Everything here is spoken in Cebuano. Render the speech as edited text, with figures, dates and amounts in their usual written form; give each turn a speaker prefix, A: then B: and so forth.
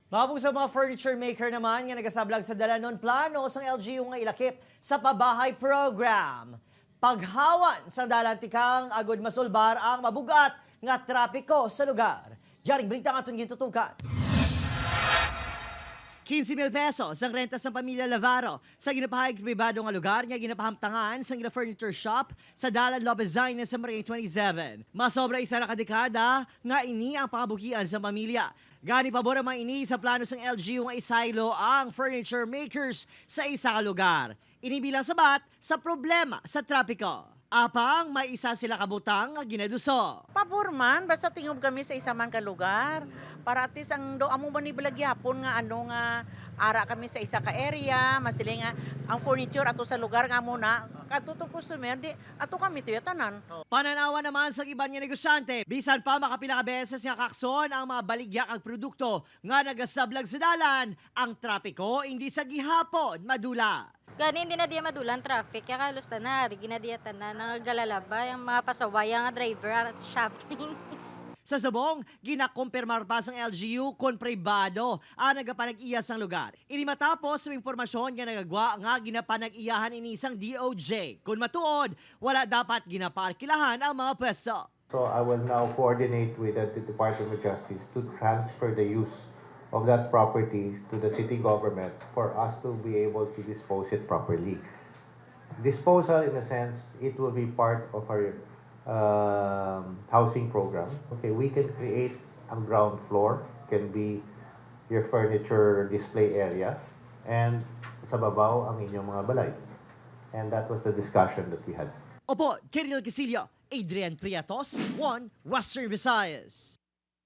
A: Mabog sa mga furniture maker naman nga nagasablag sa dalanon, plano sang LGU nga ilakip sa pabahay program. Paghawan sa dalan tikang agod masulbar ang mabugat nga trapiko sa lugar. Yaring balita nga itong gintutukan. 15 mil pesos ang renta sa pamilya Lavaro sa ginapahayag pribado nga lugar nga ginapahamtangan sa gina furniture shop sa Dalan Lopez Zayna sa Barangay 27. Masobra isa na kadekada nga ini ang pangabukian sa pamilya. Gani pabor ang mga ini sa plano sang LGU nga isaylo ang furniture makers sa isa ka lugar. Ini bilang sabat sa problema sa trapiko. Apang may isa sila kabutang nga ginaduso.
B: Pabor man, basta tingob kami sa isa man ka lugar. Para at least ang do amo man ni balagyapon nga ano nga ara kami sa isa ka area, masili nga ang furniture ato sa lugar nga muna kadto to customer di ato kami tuyo tanan.
A: Pananawa naman sa iban nga negosyante, bisan pa makapila ka beses nga kakson ang mga baligya kag produkto nga nagasablag sa dalan, ang trapiko hindi sa gihapon madula.
C: Gani hindi na diya madulan traffic, kaya kalos na ari ginadiya tanan nagalalaba yung mga pasaway nga driver ara sa shopping.
A: Sa Sabong, ginakumpirmar pa sang LGU kon pribado ang nagapanag-iya sang lugar. Ini matapos sa impormasyon nga nagagwa nga ginapanag-iyahan ini sang DOJ. Kung matuod, wala dapat ginapaarkilahan ang mga pwesto.
D: So I will now coordinate with the Department of Justice to transfer the use of that property to the city government for us to be able to dispose it properly. Disposal, in a sense, it will be part of our housing program. Okay, we can create a ground floor, can be your furniture display area, and sa babaw ang inyong mga balay. And that was the discussion that we had.
A: Opo, Kiril Casillo, Adrian Priatos, 1 Western Visayas.